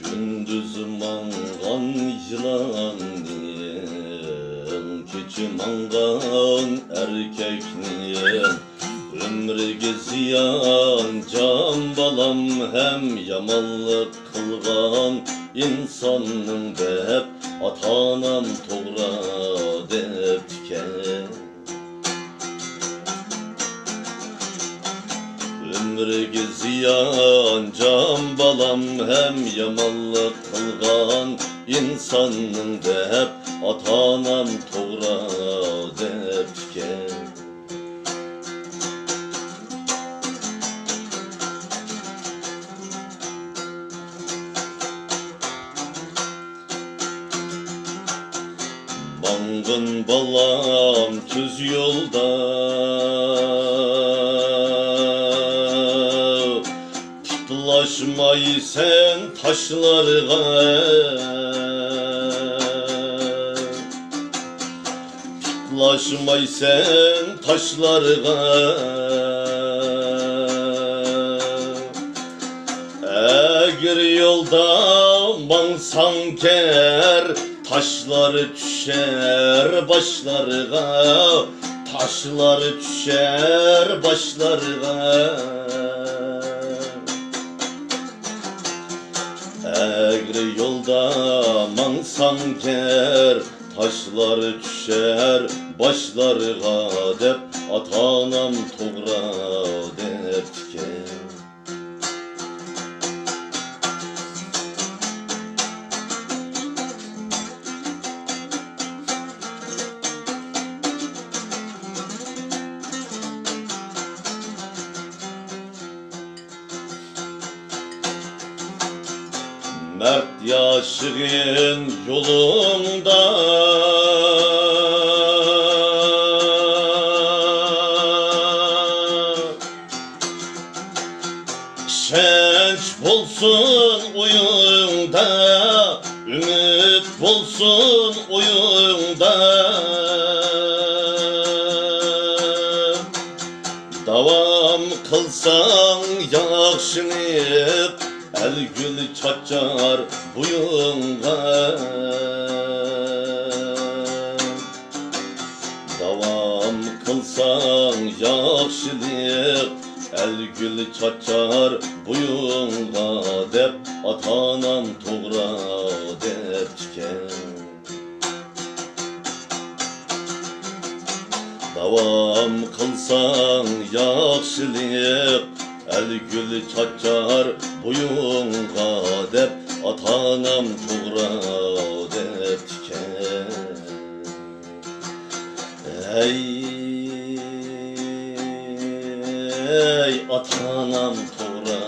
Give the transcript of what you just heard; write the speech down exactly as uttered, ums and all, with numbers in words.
كۈندۈز ماڭغان يىلاننىڭ، كېچە ماڭغان ئەركەكنىڭ، ئۆمرىگە زىيان جان بالام ھەم يامانلىق قىلغان ئىنساننىڭ دەپ ئاتا-ئانام توغرا دەپتىكەن. ئۆمرىگە زىيان جان بالام ھەم يامانلىق قىلغان ئىنساننىڭ دەپ ئاتا-ئانام توغرا دەپتىكەن. ماڭغىن بالام تۈز يولدا، پۇتلاشمايسەن تاشلارغا. پۇتلاشمايسەن تاشلارغا. ئەگرى يولدا ماڭساڭ كەر، تاشلار چۈشەر باشلارغا، تاشلار چۈشەر باشلارغا. ئەگرى يولدا ماڭساڭ كەر، تاشلار چۈشەر باشلارغا دەپ ئاتا-ئانام توغرا دەپتىكەن. مەرد ياشىغىن يولۇڭدا، ئىشەنچ بولسۇن ئويۇڭدا، ئۈمىد بولسۇن ئويۇڭدا. داۋام قىلساڭ ياخشىلىق، ئەل گۈل چاچار بويۇڭغا. داۋام قىلساڭ ياخشىلىق، ئەل گۈل چاچار بويۇڭغا دەپ ئاتا-ئانام توغرا دەپتىكەن. داۋام قىلساڭ ياخشىلىق، ئەل گۈل چاچار بويۇڭغا دەپ ئاتا-ئانام توغرا دەپتىكەن. ھەي، ئاتا-ئانام توغرا